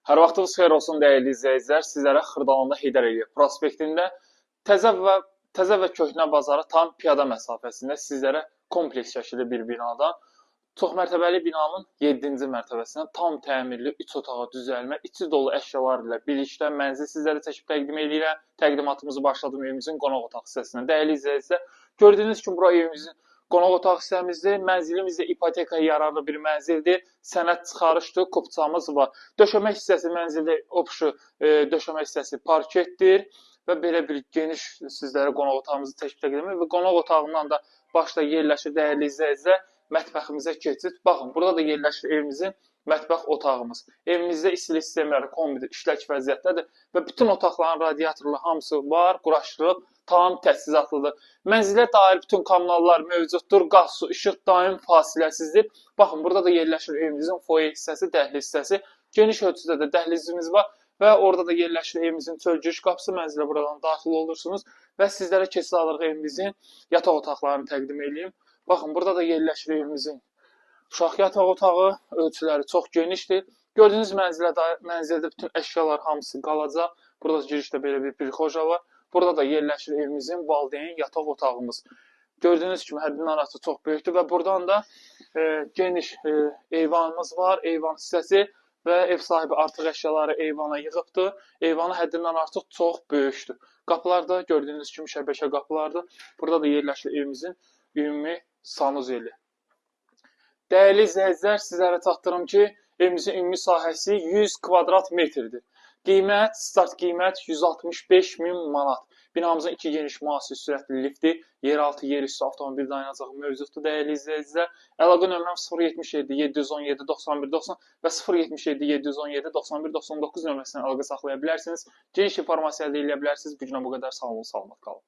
Hər vaxtınız xeyir olsun dəyərli izləyicilər. Sizlərə Xırdalanda Heydər Əliyev prospektində təzə və köhnə bazarı tam piyada məsafəsində sizlərə kompleks şəkildə bir binadan, çox mərtəbəli binanın 7-ci mərtəbəsindən tam təmirli 3 otağa düzəlmə, içi dolu əşyalar ilə birlikdə mənzil sizlərə çəkib təqdim edirəm. Təqdimatımızı başladım evimizin qonaq otaq hissəsindən. Dəyərli izləyicilər, gördüyünüz kimi bura evimizin qonaq otaq hissəmizdir. Mənzilimiz də ipotekaya yararlı bir mənzildir. Sənəd çıxarışdır, kupçamız var. Döşəmə hissəsi mənzildə opşu döşəmə hissəsi parketdir və belə bir geniş sizlərə qonaq otağımızı təşkil edirəm və qonaq otağından da başda yerləşir, dəyərli izləyicilər, mətbəximizə keçid. Baxın, burada da yerləşir evimizin mətbəx otağımız. Evimizdə istilik sistemləri, kombidir, işlək vəziyyətdədir və bütün otaqların radiatorları hamısı var, quraşdırılıb, tam təchizatlıdır. Mənzilə dair bütün kommunallar mövcuddur. Qaz, su, işıq daim fasiləsizdir. Baxın, burada da yerləşir evimizin foye hissəsi, dəhliz hissəsi. Geniş ölçüdə də dəhlizimiz var və orada da yerləşir evimizin çöl giriş qapısı. Mənzilə buradan daxil olursunuz və sizlərə keçid alırıq, evimizin yataq otaqlarını təqdim edeyim. Baxın, burada da yerləşir evimizin uşaq yataq otağı, ölçüləri çox genişdir. Gördüyünüz mənzildə bütün əşyalar hamısı qalacaq. Burada girişdə belə bir prixoja var. Burada da yerləşir evimizin valideyn yataq otağımız. Gördüyünüz kimi həddindən artıq çox böyükdür və buradan da geniş eyvanımız var, eyvan hissəsi və ev sahibi artıq əşyaları eyvana yığıbdır. Eyvanı həddindən artıq çox böyükdür. Qapılar da gördüyünüz kimi şəbəkə qapılardır. Burada da yerləşir evimizin ümumi sanuzeli. Dəyərli izləyicilər, sizlərə çatdırım ki, evimizin ümumi sahəsi 100 kvadrat metrdir. Qiymət, start qiymət 165 min manat. Binamızın iki geniş müasir sürətli lifti, yeraltı, yerüstü avtomobil dayanacağı mövcuddur, dəyərli izləyicilər. Əlaqə nömrəm 077 717 91 90 və 077 717 91 99 nömrəsindən əlaqə saxlaya bilərsiniz. Geniş informasiya əldə edə bilərsiniz. Bu günə bu qədər. Sağ olun, salamat qalın.